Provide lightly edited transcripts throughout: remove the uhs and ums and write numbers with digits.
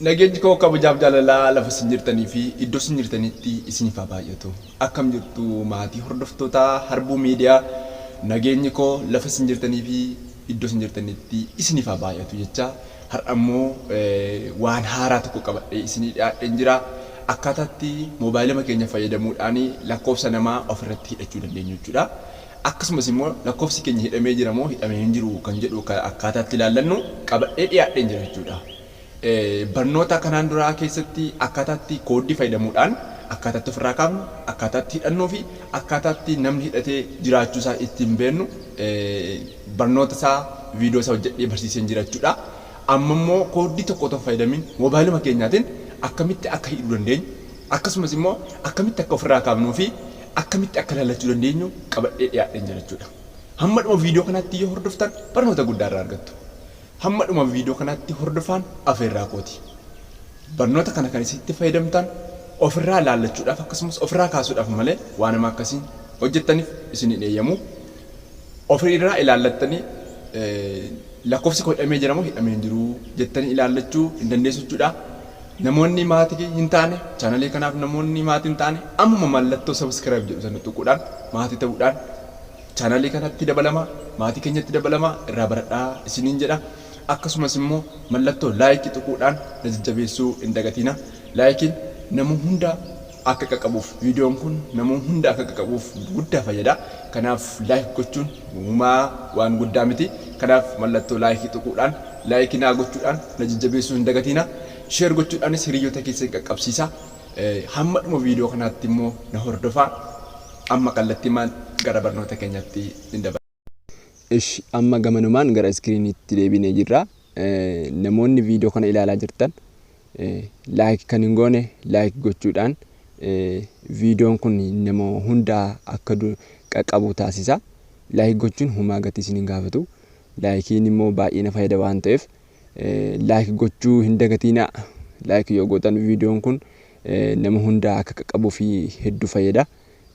Nageenyi koo kabajaaf jaalalaa lafa isin jirtanii fi iddoo isin jirtanitti isiniif haa baay'atu. Akkam jirtu maatii hordoftoota Harbuu Miidiyaa? Nageenyi koo lafa isin jirtanii fi iddoo isin jirtanitti isiniif haa baay'atu jecha, har'a immoo waan haaraa tokko qabadhee isinii dhiyaadheen jira. Akkaataatti moobaayilama keenya fayyadamuudhaan lakkoofsa namaa ofirratti hidhachuu dandeenyu jechuudha. Akkasumas immoo lakkoofsi keenya hidhamee jira moo hidhamee hin jiru kan jedhu akkaataatti ilaallannu qabadhee dhiyaadheen jira jechuudha. Barnoota kanaan duraa keessatti akkaataatti kooddii fayyadamuudhaan akkaataatti ofirraa kaafnu, akkaataatti hidhannuu fi akkaataatti namni hidhatee jiraachuu isaa ittiin beennu barnoota isaa viidiyoo isaa hojjedhee barsiiseen jira jechuudha. Amma immoo kooddii tokko otoo hin fayyadamin moobaayiluma keenyaatiin akkamitti akka hidhuu dandeenyu, akkasumas immoo akkamitti akka ofirraa kaafnuu fi akkamitti akka ilaallachuu dandeenyu qabadhee dhiyaadheen jira jechuudha. Hamma dhuma viidiyoo kanaatti yoo hordoftan barnoota guddaa irraa argattu. Hamma dhuma viidiyoo kanaatti hordofaan afeerraa kooti. Barnoota kana kan isin itti fayyadamtan ofirraa laallachuudhaaf akkasumas ofirraa kaasuudhaaf malee waan hamaa akkasiin hojjettaniif isin hin eeyyamu. Ofirraa ilaallattanii lakkoofsi koo hidhamee jira moo hidhamee hin jiru jettanii ilaallachuu hin dandeessu jechuudha. Namoonni maatii hin taane, chaanalii kanaaf namoonni maatii hin taane, ammuma mallattoo subscribe jedhu sana tuquudhaan maatii ta'uudhaan chaanalii kanatti dabalamaa, maatii keenyatti dabalamaa, irraa baradhaa isiniin jedha. Akkasumas immoo mallattoo like tuquudhaan na jajjabeessuu hin dagatiina. Laayikiin nama hunda akka qaqqabuuf, viidiyoon kun nama hunda akka qaqqabuuf guddaa fayyada. Kanaaf like gochuun uumaa waan guddaa miti. Kanaaf mallattoo like tuquudhaan, like naa gochuudhaan na jajjabeessuu hin dagatiina. Share gochuudhaanis hiriyoota keessan qaqqabsiisa. Hamma dhuma viidiyoo kanaatti immoo na hordofaa. Amma kallattiimaan gara barnoota keenyatti hin dabarra. Ishi, amma gamanumaan gara iskiriiniitti deebinee jirra. Namoonni viidiyoo kana ilaalaa jirtan like kan hin goone like gochuudhaan viidiyoon kun nama hundaa akka qaqqabu taasisa. Like gochuun humaa gatii isin hin gaafatu. Laayikiin immoo baay'ee na fayyada waan ta'eef like gochuu hin dagatiinaa. Like yoo gootan viidiyoon kun nama hundaa akka qaqqabuu fi hedduu fayyada.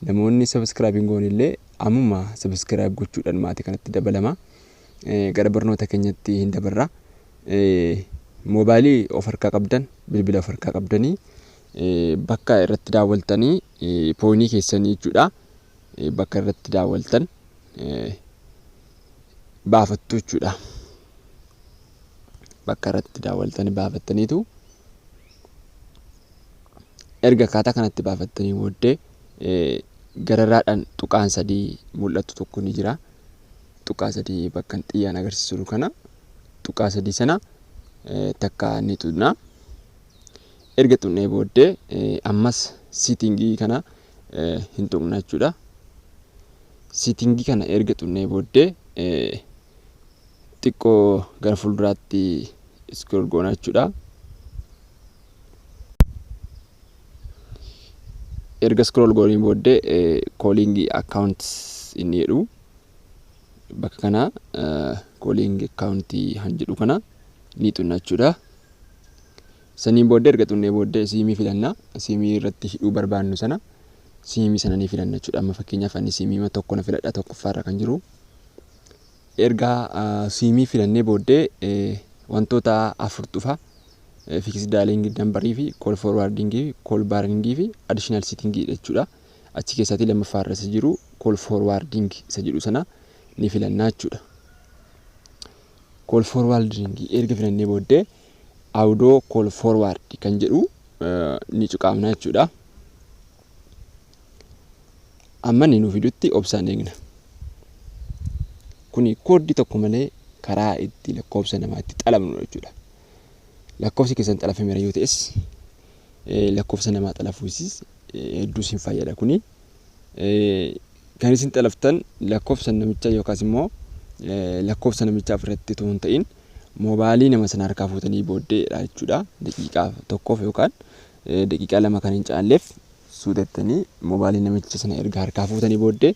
Namoonni subscribe hin goone illee ammuma subscribe gochuudhaan maatii kanatti dabalama. Gara barnoota keenyatti hin dabarra. Moobaayilii of harkaa qabdan, bilbila of harkaa qabdanii bakka irratti daawwaltanii pooyinii keessanii jechuudha. Bakka irratti daawwaltan baafattu jechuudha. Bakka irratti daawwaltanii baafattaniitu, erga akkaataa kanatti baafattanii booddee gararraadhaan tuqaan sadii mul'atu tokko ni jira. Tuqaa sadii bakka xiyyaan agarsiisu kana, tuqaa sadii sana takka ni tuqna. Erga tuqnee booddee ammas siitingii kana hin tuqna jechuudha. Siitingii kana erga tuqnee booddee xiqqoo gara fuulduraatti scroll goona jechuudha. Erga scroll goonee booddee calling account inni jedhu bakka kana, calling account han jedhu kana ni tuqna jechuudha. Saniin booddee, erga tuqnee booddee, siimii filanna. Siimii irratti hidhuu barbaannu sana, siimii sana ni filanna jechuudha. Amma fakkeenyaaf ani siimii tokko na filadha, tokkoffaarra kan jiru. Erga siimii filannee booddee wantoota afur dhufa. Fixed dialing numberii fi call forwarding fi call barring fi additional setting jechuudha. Achi keessatti lammaffaarra isa jiru, call forwarding isa jedhu sana ni filannaa jechuudha. Call forwarding erga filannee booddee auto call forward kan jedhu ni cuqaamna jechuudha. Amma inni nu fidutti obsaan eegna. Kuni kooddii tokko malee karaa itti lakkoofsa namaa itti xalafnu jechuudha. Lakkoofsi keessan xalafameera yoo ta'es, lakkoofsa namaa xalafuusis hedduu isin fayyada kuni. Kan isin xalaftan lakkoofsa namichaa yookaas immoo lakkoofsa namichaa ofirratti otoo hin ta'in moobaalii nama sana harkaa fuutanii booddeedha jechuudha. Daqiiqaa tokkoof yookaan daqiiqaa 2 kan hin caalleef suutettanii moobaalii namicha sana erga harkaa fuutanii booddee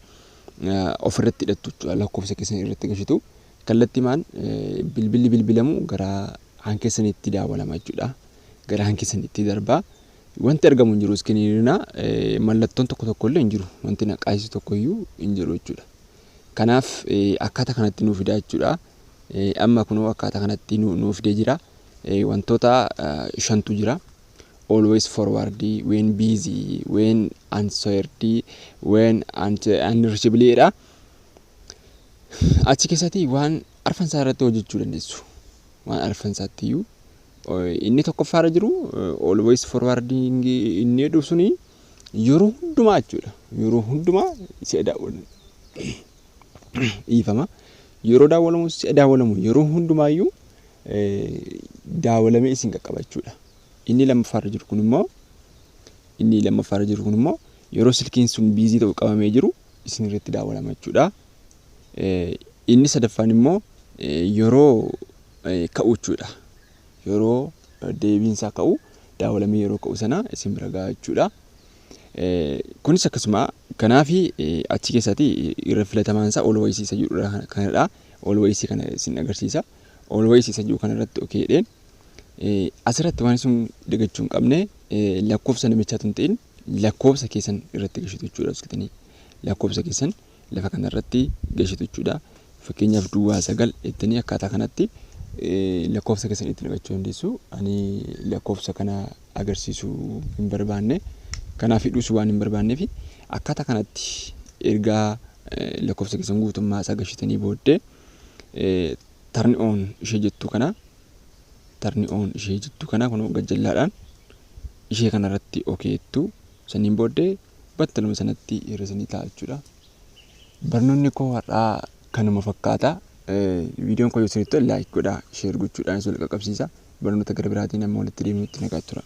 ofirratti hidhattu jechuudha. Lakkoofsa keessan irratti gashitu. Kallattiimaan bilbilli bilbilamu gara haan keessanitti daawwalama jechuudha. Gara haan keessanitti darba. Wanti argamu hin jiru, iskiriinirra mallattoon tokko tokko illee hin jiru. Wanti naqaasisu tokko iyyuu hin jiru jechuudha. Kanaaf akkaataa kanatti nuu fida jechuudha. Amma kunoo akkaataa kanatti nuu fidee jira. Wantoota shantu jira. Always forward, when busy, when answered, when unreachable dha. Achi keessatti waan arfansaa irratti hojjechuu dandeessu. Waan arfansaatti iyyuu inni tokkoffaarra jiru, always forwarding inni jedhu suni, yeroo hundumaa jechuudha. Yeroo hundumaa si'a daawwalamu. Dhiifama. Yeroo daawwalamu, si'a daawwalamu, yeroo hundumaayyuu daawwalamee isin qaqqaba jechuudha. Inni lammaffaarra jiru kun immoo yeroo silkiin sun busy ta'u, qabamee jiru, isin irratti daawwalama jechuudha. Inni sadaffaan immoo yeroo ka'u jechuudha. Yeroo deebiinsaa ka'u, daawwalamee yeroo ka'u sana isin bira gaha jechuudha. Kunis akkasuma. Kanaafi achi keessatti irra filatamaan isaa always isa jedhudha kanadha. Always kana isin agarsiisa. Always isa jedhu kanarratti okay jedheen, asirratti waan isin dagachuu hin qabne, lakkoofsa namichaatu hin ta'in, lakkoofsa keessan irratti gashitu jechuudha. Uskitanii lakkoofsa keessan lafa kanarratti gashitu jechuudha. Fakkeenyaaf 09 jettanii akkaataa kanatti lakkoofsa keessan itti naqachuu dandeessu. Ani lakkoofsa kana agarsiisuu hin barbaanne. Kanaaf hidhuus waan hin barbaanneef, akkaataa kanatti ergaa lakkoofsa keessan guutummaa isaa gashitanii booddee, turn on ishee jettu kana, turn on ishee jettu kana, kun gajjallaadhaan ishee kanarratti okay jettu. Saniin booddee battaluma sanatti hir'isanii ta'a jechuudha. Barnoonni koo har'aa kanuma fakkaata. Viidiyoon koo yoo isinitti tole, like godhaa, share gochuudhaan wal qaqqabsiisa. Barnoota gara biraatiin amma walitti deebinutti nagaa tura.